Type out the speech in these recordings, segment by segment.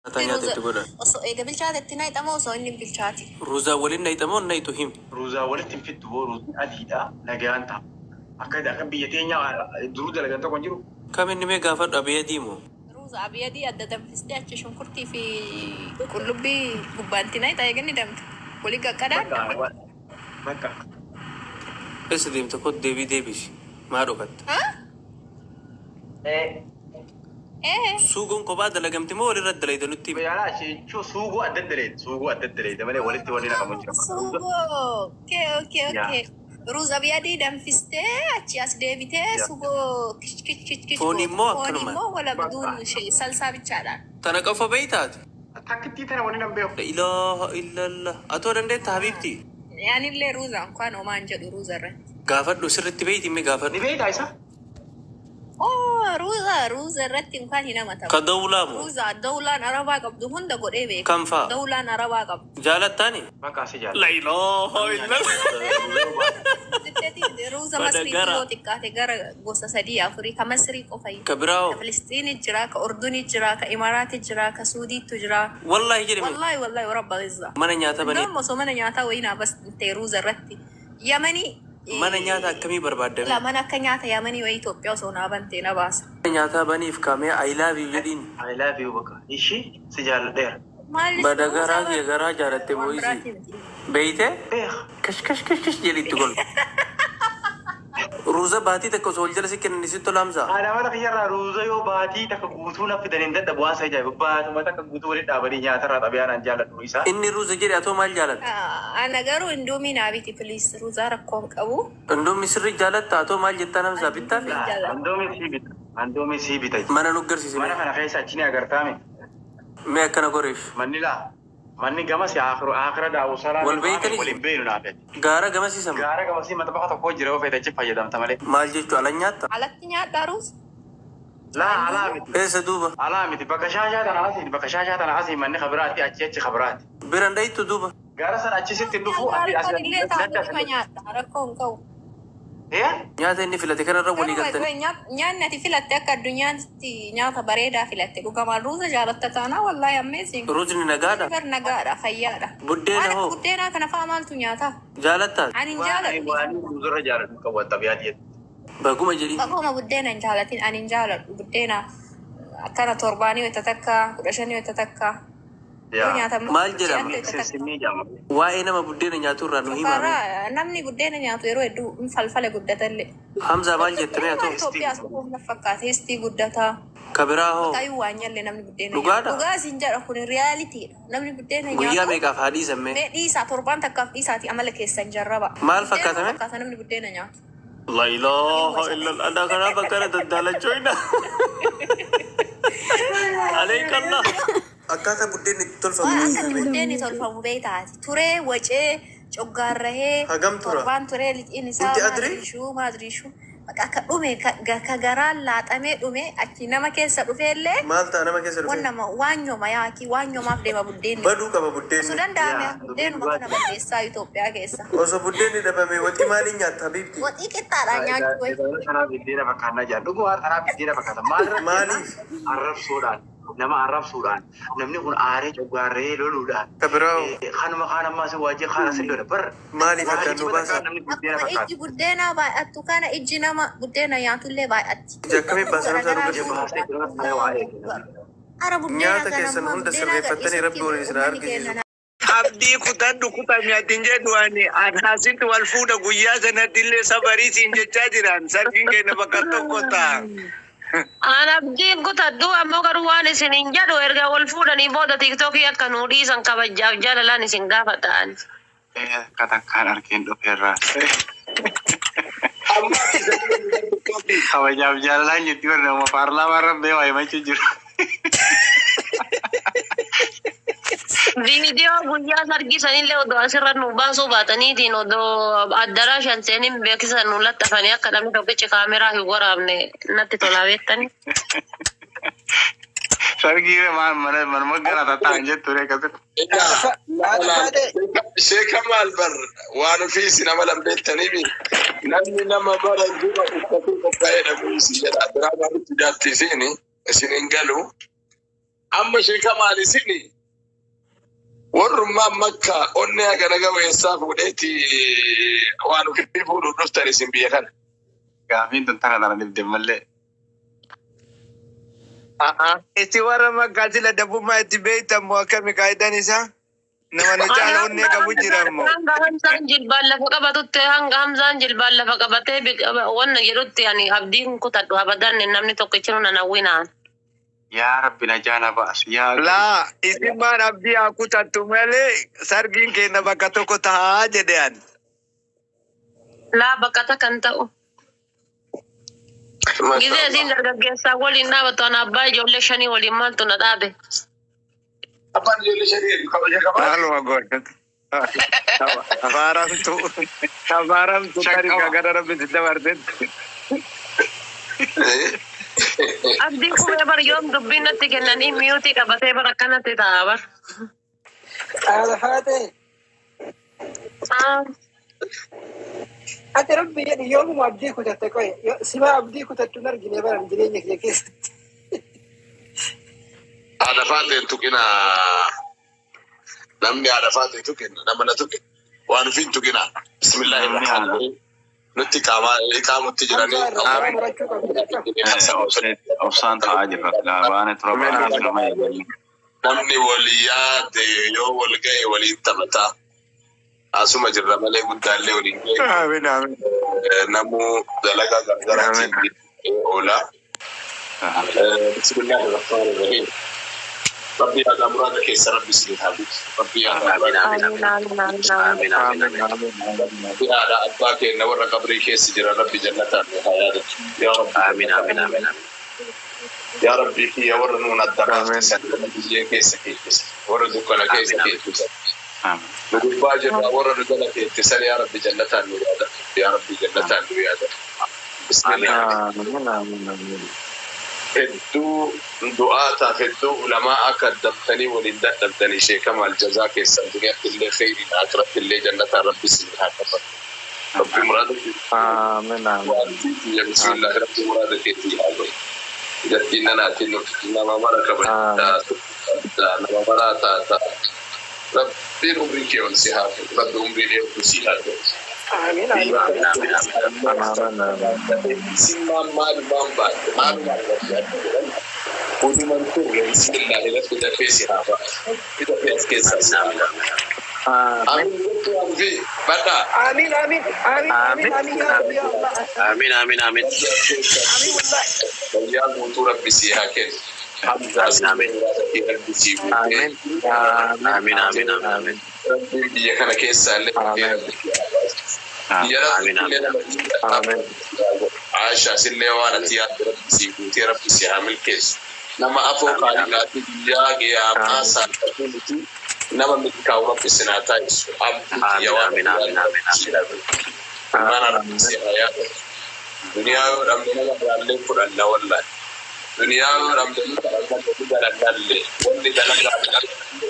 Nyaataa nyaata itti godhan. Osoo eega bilchaate itti naqxamoo osoo inni hin bilchaati? Ruuzaa waliin naqxamoo hin naqxu himi. Ruuzaa walitti hin fiddu boo ruuzni adiidha nagayaan ta'a. Akka akka biyya teenyaa duruu dalagan tokko hin jiru. Kam inni mee gaafadhu abiyadii moo? Ruuza abiyadii adda danfistee achi shunkurtii fi qullubbii gubbaan itti naqxa eega inni danfe. Wali qaqqadaadda. Bakka bakka. Eessa deemta kottu deebii deebisi. Maa dhokatta? Ee. Ee. Suugoon kophaa dalagamti moo walirra dalayda nutti himi. Yaalaa jechuun suugoo adda adda suugoo adda adda malee walitti wanni naqamu jira. Suugoo. Okay, okay, okay. Ruuza abiyadii danfistee achi as deebitee sugoo kich kich kich kich Foon goota. immoo Foon akkanuma. immoo wala biduun ishee salsaa bichaadhaan. Tana qofa beeytaati? Takkittii tana wanni nan beeku. La ilaaha illallah. Atoo dandeetta habiibti? Anillee ruuza inkaan homaa hin jedhu ruuza irratti. Gaafadhu sirritti beeyti mee Ni gaafadhu. beektaa isa? Oh, ruuza ruuza irratti inkaan hin amatamu. Ka dawlaa moo? Ruuza dawlaan arabaa qabdu hunda godhee beeka. Kam fa'a? Dawlaan arabaa qabdu. Jaalattaani? Maqaa si jaalladha. La ilaaha illallah. Ruuza Bada Masrii gara. yoo xiqqaate gara gosa sadii afurii ka Masrii qofa. Ka biraa Ka hoo? Filistiini jira, ka Urduni jira, ka Imaraati jira, ka Suudiitu jira. Wallaahi jedhi mee. Wallahi wallahi rabba izza. Mana nyaata banii. Nama osoo mana nyaataa wayii naa bas ta'e ruuza irratti. Yamanii. Mana nyaata akkamii barbaadda La mee? mana akka nyaata Yamanii wayii Itoophiyaa osoo naa bantee na baasa. Mana nyaataa baniif kaamee I love you jedhiin. I love you bakka. Ishii si jaalladheera. Maal Bada ruuza garaa bar kee garaa jaalatte waan moo isii? biraati miti. Beeytee? Beeka. Kash kash kash kash jedhi itti gol. Ruuza baatii takka osoo wal jala si kennan sitti tola Hamzaa? Haadha mana kiyyarraa ruuza yoo baatii takka guutuu na fidan hin dadhabu waan isa ajaa'ibu. Baatuma takka guutuu walitti dhaabanii nyaatarraa xabiyaanaan jaalladhu isaa. Inni ruuza jedhe atoo maal jaalatta? Ana garuu indoomii naa biti please ruuzaa rakkoo hin qabu. Indoomii sirrii jaalatta atoo maal jettaan Hamzaa bittaa fi? Indoomii jaalladha. Andoomii sii bita. Andoomii sii bita. Mana nu garsiisi Mana mee. kana keessa achi ni agartaame. Mee akkana goreef. Manni laa. Manni gamas akhiru akhira daawu salaa Wal beeytanii? waliin beeynu naaf jecha. Gaara gamasiisama. Gaara gamasii maxbaxa tokko jira yoo feete achi fayyadamta malee. Maal jechuu ala nyaatta? Alatti nyaadhaa ruuza? Laa alaa miti. Eessa duuba? Alaa miti bakka shaashaa tana asii bakka shaashaa tana asii manni kabiraati achi achi kabiraati. Biran dhayittu duuba. Gaara sana achi sitti hin dhufu Gaara asii kan illee asii taa'u asii. nima nyaadha rakkoo hin qabu. Eh? Nyaata inni filate kanarra walii Garuu galtanii. nyaanni ati filatte akka addunyaatti nyaata bareedaa filatte dhugamaan ruuza jaalatta taanaa wallaahi amazing. Ruuzni nagaadha. Bar nagaadha fayyaadha. Buddeena Waan akka hoo? buddeenaa kana fa'aa maaltu nyaata? Jaalattaa? Ani hin Waan jaaladhu. waan ruuzarra jaaladhu qabu xabiyaati jettu. Baguma jedhi. Akkuma buddeena hin jaalatin ani hin jaaladhu buddeena akkana torbaanii wayita takka 15 wayita takka yoo Yaa. nyaatamu Maal jedhama? ji'atti wayita takka. Sinsinnii jedhama. Waa'ee nama buddeena nyaatu irraa nu himaa mee? Shukkaara namni buddeena nyaatu yeroo hedduu hin falfala guddatallee. Hamzaa maal jette mee Nama atoo? Itoophiyaas dhufuuf na fakkaata histii guddataa. Ka biraa hoo? Maqaayyuu waan nyalle namni buddeena nyaatu. Dhugaadha? Dhugaa isin jedha kun realityidha. Namni buddeena Guyyaa nyaatu meeqaaf haa dhiisan mee? mee dhiisaa torbaan takkaaf dhiisaati amala keessan jarraba. Maal Buddeenuma fakkaata mee? fakkaata namni buddeena nyaatu. La ilaaha illallah. Anaa kanaaf akkana daddaalachooyna. Aleekallah. Akkaataa buddeenni itti tolfamu Waan nuuf akkatti himi. buddeenni tolfamu beektaati. Turee wacee coggaarrahee Hagam tura? torbaan turee lixiin isaa Inti adri? maadriishuu maadriishuu bakka akka dhume ka garaan laaxamee dhume achi nama keessa dhufeellee Maal ta'a nama keessa dhufee? wannama waanyoma yaakii waanyomaaf deema buddeenni. Baduu qaba Osoo buddeenni. danda'ame Yaa buddeenuma kana balleessaa Itoophiyaa keessa. Osoo buddeenni dhabame waxii maaliin nyaatta habiibti? Waxii qixxaadhaan nyaachuu wayi. Tanaaf biddeena fakkaannaa jedhan. Dhuguma tanaaf biddeena fakkaata. Maal irratti Maaliif? arrabsuudhaan nama arrabsuudhaan namni kun aaree coggaarree loluudhaan Ka biraa hoo? kanuma kaan ammaa si waajjii kaan asin lola bar Maaliif waa akkan nu ijji baasa? takka namni buddeena Akkuma fakkaata. ijji buddeenaa baay'attu kana ijji nama buddeena nyaatullee baay'atti. Ija akkamii baasan Gara ibsaa nu garaa garsiisa? Baasee guutuudhaan. gara waa eegale. Ara buddeena Nyaata kana keessan ammaa hunda buddeena sirreeffattanii gadhiisutti rabbi waliin isin haa uummanni argisiisu. keenya Abdii kutadhu kutami ati hin jedhu ani anaasitti wal fuudha guyyaa sanatti illee sabarii siin jechaa jiran sargiin keenya bakka tokko ta'a. An abdiin kutadhu ammoo garuu waan isin hin jedhu erga wal fuudhanii booda tiiktookii akka nuu dhiisan kabajaaf jaalalaan isin gaafatan. Akka takkaan arkeen dhufeerraa. Kabajaaf jaalalaan jetti barri nama paarlaamaa rabbee waa himachuu jiru. Viidiyoo guyyaa sargii sanillee odoo asirra nu baasuu baataniitiin odoo addaraashan seeniin beeksisa nu laxxafanii akka namni tokkichi kaameraa hin waraabne natti tolaa beektani. Sargii maal mana manuma gara tataan jettu ree akkasitti. Sheeka maal bar waan ofii isin amalan beektaniifi namni nama bara dura uffatee qophaa'ee dhabuu isin jedha. Biraa maalitti jaarti isiin isin hin galu. Amma sheeka maal isini warrummaan Makka onnee haga naga weessaa fuudheeti waan ofii fuudhuuf dhuftan isin biyya kana. Gaafiin tun tana tana dhibde malee. Itti warra Makkaa sila dabbummaa itti beektan moo akkami kaayidaan isaa? Nama nu caala onnee qabu jira ammoo. Hanga Hamzaan jilbaan lafa qabatutti, hanga Hamzaan jilbaan lafa qabatee wanna jedhutti ani abdiin kutadhu abadan, namni tokkichi nu nan hawwinaan. Yaa Rabbi najaa na baas. Yaa Laa, isin maan abdii haa kutattu malee sargiin keenya bakka tokko tahaa jedhe ani. Laa, bakka takkan ta'u. Gizee isiin dargaggeessaa waliin dhaabattu ana abbaa ijoollee shanii waliin maaltu na dhaabe? Abbaan ijoollee shanii kabaja qabaa. Maaluma goota. Abaaramtu. Abaaramtu tarii gara Rabbi si dabartetti. Abdii qubee bar yoom dubbiin natti kennanii miyuutii qabatee bar akkanatti ta'a bar. Haadha Faatee, Ah, ati Rabbi jedhi, yoomuma abdii kutatte qoye, sima abdii kutattu hin argine baran jireenya kiyya keessatti. Haadha Faateen tuqina. Namni haadha Faatee tuqina nama na tuqe waan ofiin tuqina. Bismillaahi rahmaani rahiim. Nutti qaamaa qaamutti jiranii. Hamzaa irraa murachuu qabdi. Obsaan ta'aa jirra. Baane tura baanee tura malee. Namni walii yaade yoo wal ga'e waliin taphataa. Asuma jirra malee guddaallee waliin ga'e. Amiin amiin. Namuu dalagaa gargaraatiin oola. Bismillaahi rahmaani rahiim. Rabbi yaadaa muraada keessa Rabbi isin haa guutu. Rabbi yaadaa Amiin. muraada Amiin. Amiin, amiin, amiin, amiin. Amiin. Amiin. Amiin. Rabbi haadha abbaa keenya warra qabrii keessa jiran Rabbi jannataan nu haa yaadatu. Yaa Rabbi Amiin. Amiin. Amiin. Amiin. Yaa Rabbi kiyya, warra nuun adda baaftisan, warra biyyee keessa keessisan, warra dukkana keessa Amiin. Amiin. keessisan. Nu gubbaa jirra, warra nu jala keessisan, yaa Rabbi jannataan nu yaadatu. Yaa Rabbi jannataan nu yaadatu. Bismillah. Amiin amiin amiin. Hedduu du'aataaf hedduu ulamaa akka addamtanii waliin dadhabdanii sheekama aljazaa keessan duniyaatti illee kheyriin akiratti illee jannataan Rabbi isin haa kaffalu. Rabbi muraada Amiin amiin. keetii, bismillah, Rabbi muraada keetii haa godhu. Gattiin nanaatiin nama mara kabajaa, nama maraa taata. Rabbiin umrii kee ol si haa godhu. Rabbi umrii dheertuu si haa godhu. Amiin amiin. Amiin. Amiin. Amiin. Amiin amiin. Simmaan maalumaan baate maalumaan baate oduman turre, bismillahi, Rabbi dafee si haa baasu. Rabbi dafee as keessaa si haa baasu. Amiin. Amiin jettu fi badhaa. Amiin amiin amiin amiin amiin, yaa Rabbi, yaa Allah. Amiin. Amiin. Amiin. Amiin wallahi. Fayyaa guutuu Rabbi si haa kennu. Hamzaa si Amiin. muraada kee Rabbi si guutee. Amiin. Amiin. Amiin. Amiin. Amiin. Rabbiin biyya kana keessaa illee Amiin. Rabbi si haa baasu. Biyya Rabbi Amiin. illee Amiin. nama Amiin. Aashaa sillee waan ati yaadde Rabbi si guutee Rabbi si haa milkeessu. Nama afoo Amiin. Amiin. kaaliqaatti guyyaa qiyaamaa Amiin. saalfatuu miti nama milkaa'u Rabbi si haa taasisu. Abdii kiyya Amiin. waan Amiin. ati Amiin. yaadde Amiin. Rabbi si haa godhu. Ilmaan Rabbi si haa yaadatu. Duniyaa yoo dhabne nama biraallee fudhanna wallahi. Duniyaa yoo dhabne nama dalagallee dalaggallee wanni dalagaa hin argamne,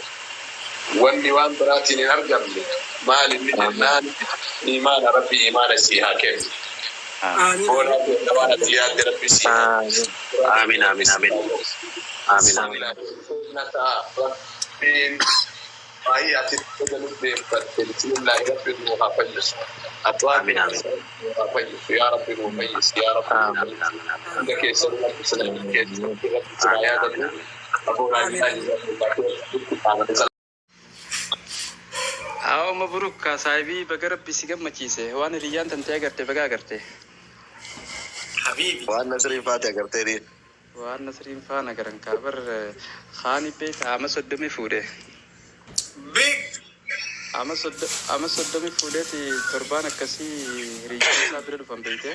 wanni waan biraatiin hin argamne maal inni jennaan, imaana. Rabbi imaana sii haa kennu. Amiin. Hoolaa keenya waan ati yaadde Rabbi sii haa Amiin. Amiin. Amiin. Amiin. Amiin. Amiin. Rabbiin baay'ee ati nu deeffatte, bismillahi, Rabbi nu haa fayyisu. Abbaa Amiin. Amiin. nu haa fayyisu. Yaa Rabbi nu fayyisi. Yaa Rabbi nu Amiin. Amiin. Amiin. Amiin. hunda keessan Rabbi sana keessa Rabbi sana Amiin. yaadatu. Amiin. Abuunaa Amiin amiin. Haa, mabruk saahibii, baga Rabbi si gammachiise. Waan hiriyyaan tantee agarte baga agarte. Habibi. Waan Nasriin faate agartee dhiir. Waan Nasriin faana garan kaabar haani beeta ama 30 fuudhe. Big. Ama 30 fuudheeti torbaan akkasii hiriyyoota isaa bira dhufan beeyte.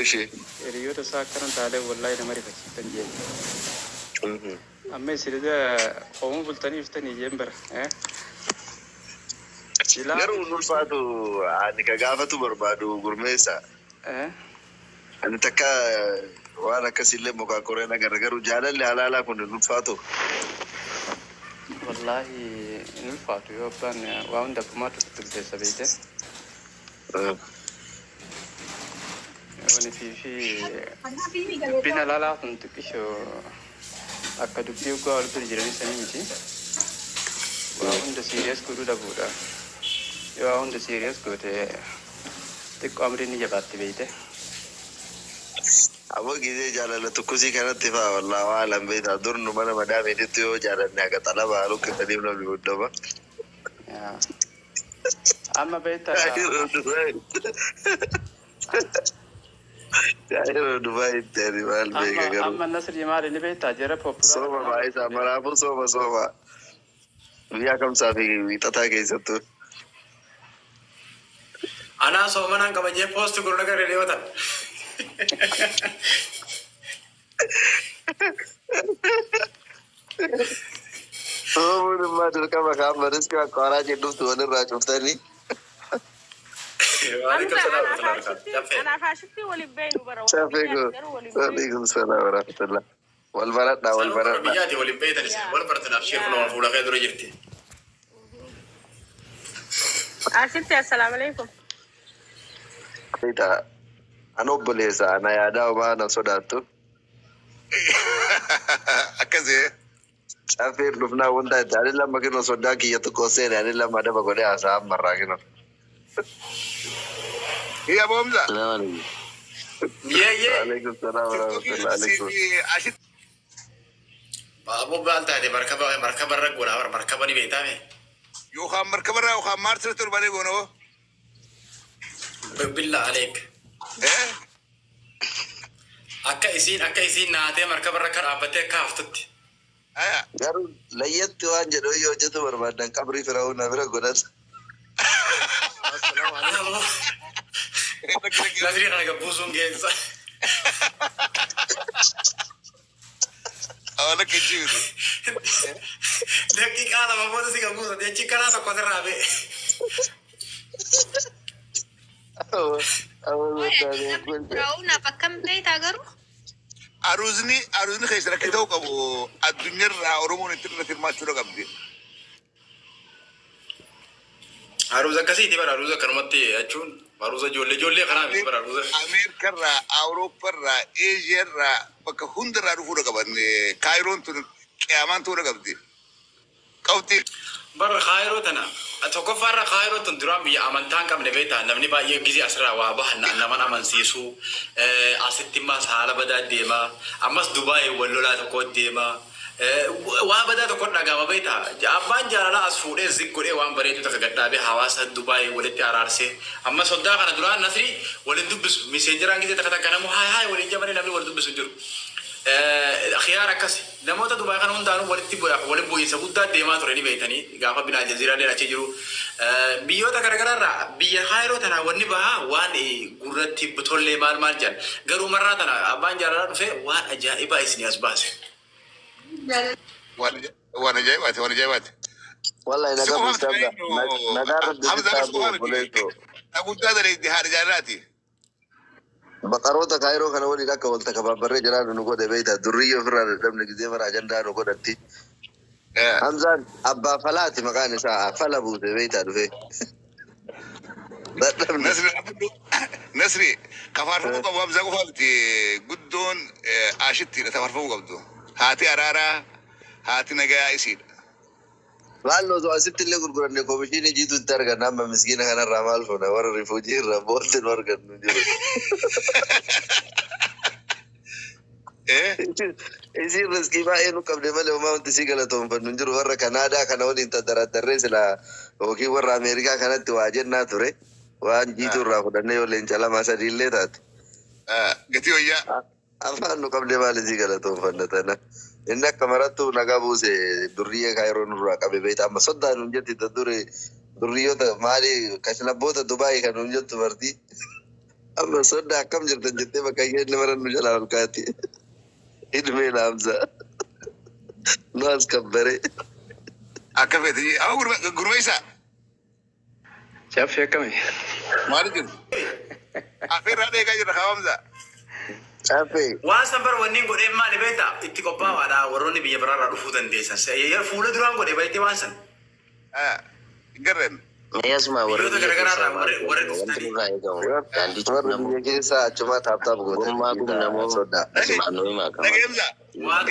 Ishi. Hiriyoota isaa akkana taalee wallahi nama rifachiiftan jeen. Amma isin qooma bultanii iftanii jeen bara. Silaa Garuu hin ulfaatu, ani ka gaafatu barbaadu gurmeessa. Ani takka waan akkasillee mukaa koreen agarra, garuu jaalalli halaalaa kun hin ulfaatu. Wallaahi hin ulfaatu, yoo abbaan waa hunda abbumaatu tulteessa beeyte. Wani fi dubbiin halaalaa kun xiqqishoo Akka dubbii waggaa wal bira jiranii sanii miti. Waa hunda serious godhuu dhabuudha. Yoo waa hunda serious goote, xiqqoo amriin ni jabaatti, beeyte. Ammoo gisee jaalala tukkusii kanatti faa, wallaahu aalam, beektaa, dur nu mana madaamiititti yoo jaalanne akka xalaba haaluu kennaniif namni muddama. Yaa. Amma beektaa. Yeroo Dubaayitti ani maal beeka Amma garuu. amma Nasrii maali ni beektaa, jara popular. Sooma baay'isaa maraafuu, sooma sooma. Guyyaa kamsaa fi wixataa keessattuu. Anaa soomanaan kabajee post gurra gara dhiyootan. Soomuun immoo dirqama kaan riskii akka waraa jedhuftu walirraa cuftanii. Waalaikum Hamza salaam anaaf warahmatullahi ashitti wabarakatuh. anaaf ashitti waliin beeynu bara warra Shafee biyyaati koo. garuu waliin beeynu. Waalaikum salaam warahmatullah. Wal baradhaa, wal Sanuu warra baradhaa. biyyaati waliin beeytan isin Yaa wal bartanaaf ishee kun yaa fuula kee dura jirti. Ashitti, assalaamu alaikum. Beektaa, an obboleessa ana yaadaa homaa na sodaattu. Akkasii. Cafeen dhufnaa wanta itti ani lama kino sodaa kiyya tokko seene, ani lama adaba godhee haasa'aa ammarraa kino. Iyya boomsa. Yee yee. Waalaikum salaam warahmatullah alaikum. Ashitti. Baaboo baal taate markaba markaba irra godhaa bara markaba ni beektaame. Yookaan markabarraa yookaan maartirratti ol balee goonoo. Billa aleek. Akka isiin naatee markaba irra akka dhaabbattee akka haftutti. Garuu layyatti waan jedhu yoo hojjetu barbaadan qabrii Firaa'uuna bira godhata. Nasrii kana gabbuusuun geessa. Awwaala kijiiru. Daqiiqaa 2 booda si gabbuusa jechi karaa tokko sirraa ba'e. Firaa'uunaaf akkam beektaa garuu? Aruuzni keessa rakkoo ta'uu qabu, addunyaarraa Oromoon itti irratti hirmaachuu qabdi. Aruuza akkasiiti bara, aruuza akkanumatti jechuun aruuza ijoollee ijoollee kanaa miti bara aruuza. Ameerikarraa, Awuroopparraa, Eeshiyaarraa, bakka hundarraa dhufuu qaban. Kaayiroon tun qiyaamaan ta'uu qabdi. Qabdi. Bara Kaayiroo tana tokkoffaarra, Kaayiroo tun duraan biyya amantaa hin qabne, beektaa, namni baay'ee gizee asirraa waa bahan naman amansiisu, asitti immas haala badaa deema, ammas Dubaayii wal lolaa tokko deema, waa badaa tokko dhagama, beektaa. Abbaan jaalalaa as fuudhee zig godhee waan bareedu takka gadhaabee hawaasa Dubaayii walitti araarsee, amma soddaa kana duraan Nasrii waliin dubbisu, miseenjeraan gizee takka takka namu haay haay waliin jamanii namni wal dubbisu hin jiru. Khiyaar akkas namoota Dubaay kana hundaanuu walitti waliin bu'iinsa guddaa deemaa ture ni beektanii, gaafa binaa jaziiraallee achi jiru. Biyyoota garaagaraa irraa biyya Kaayiroo tanaa wanni bahaa waan gurratti tollee maal maal jedhan, garuu marraa tana abbaan jaalalaa dhufee waan ajaa'ibaa isinii as baase. Waan ajaa'ibaati, waan ajaa'ibaati. Wallahi Si nagaa qofaaf buusee ta'ee nagaa rabbi Hamza sittaa si qofaaf obboleessoo. Guddaa dareeddi haadha jaalalaati. Baqaroota Kaayiroo kana waliin akka wal takababbarree jiraannu nu godhe, beektaa, durriyyoo ofirraa dadhabne gisee mara ajandaa nu godhatti. Hamzaan abbaa falaati, maqaan isaa fala buuse, beektaa, dhufee. Dadhabne. Nasri kafaarfamuu qabu Hamzaa qofaaf miti, guddoon ashittiidha tafaarfamuu qabdu. Haati araaraa, haati nagayaa isiidha. Maal osoo asitti illee gurguranne komishinii jiitu itti arganna, amma miskiina kanarraa maal fuuna, warra rifuujii irraa boolti nu argannu jiru. Isiin riskii baay'ee nu qabde malee homaa wanti isii galatoonfannu hin jiru. Warra Kanaadaa kana waliin taddaraaddarree silaa yookiin warra Ameerikaa kanatti waa jennaa ture, waan jiitu irraa fudhannee yoo leenca lama sadii illee taate. Gatii wayyaa. Afaan nu qabde, maal isii galatoonfanna tana. Inni akka marattu nagaa buuse, durriyyee Kaayiroo nurraa qabe, beekta, amma soddaa nuun jetti, ta dure durriyyoota maali kashlabboota Dubaayii kan nuun jettu marti. Amma soddaa akkam jirtan jettee bakka isheen mara nu jalaa ol kaati. Ilmee laamsa. Nu as kabbare. Akka feete. Amma gurmeessa. Shaffii, akkami? Maali jiru? Afeerraa dheegaa jira kaawamsa. Shaffii. Waan san bar wanni godheen maali beektaa, itti qophaawaadha, warroonni biyya biraarraa dhufuu dandeessan. Fuula duraan godhe baay'ee waan san. Garreen. Asuma warra Biyyoota biyya garaagaraa keessaa irraa maal warri wanti dhuftanii. nurraa eegamu daandii Warri cufnamoo biyya keessaa achuma taaptaap gommaa gootanii gubnamoo soddaa. asumaan nu himaa qaba. Dhageemsa. Waan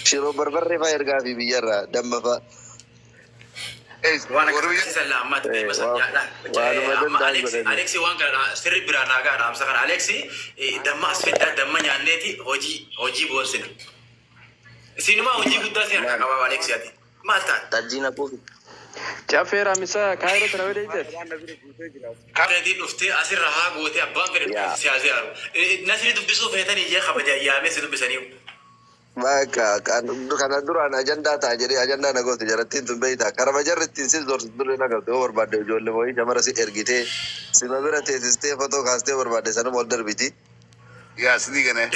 Shiroo barbarree fa'aa ergaa fi biyyarraa damma fa'aa. Waan akkasii san ammaatti deema san nyaadha. Waanuma Amma danda'an Aleksi godhani. Aleksi waan kana sirri biraa naa ga'a dhaamsa kana Aleksi damma as fiddaa damma nyaanneeti hojii hojii boonsina. Isinumaa hojii guddaa si harkaa qabaa Aleksi ati. Maal taate? Xajjii naquu. Caffee Raamisaa Kaayiroo tana yoo deemte. Kareetii dhuftee asirra haa gootee abbaan fedhe Yaa. si haa ziyaaru. Nasri dubbisuu feetanii jee kabaja yaamee si dubbisanii. Bakka kana duraan ajandaa ta'a jedhee ajandaa na goote jarattiin tun beektaa. Karama jarri ittiin si zorsitu duree na qabde yoo barbaadde ijoollee wayii shamara si ergitee sima bira teessistee fotoo kaastee barbaadde sanuma ol darbiti. Yaa sidii gane.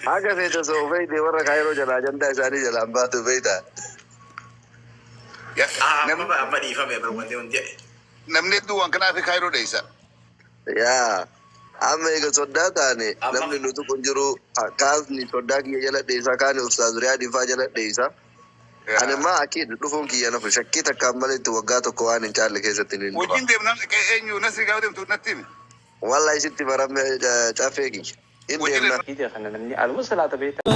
Haga feete osoo feeyte warra kaayiroo jala ajandaa isaanii jalaan baatu beektaa. Amma amma dhiifame bara wanti hundi jedhe. Namni hedduu waan kanaaf kaayiroo dheessa. Yaa amma eega soddaa taane namni nuti kun jiru kaasni soddaa kiyya jala dheessa kaani ustaaz Riyaadii faa jala dheessa. Ani immoo akiid dhufuun kiyya nafu shakkii takkaan malee itti waggaa tokko waan hin caalle keessatti ni dhufa. Wajjin deemnaan eenyu Nasri gaafa deemtu natti himi. Wallahi sitti barame caffee kiyya. Hin deemna. Kana namni aluma salaata beektaa.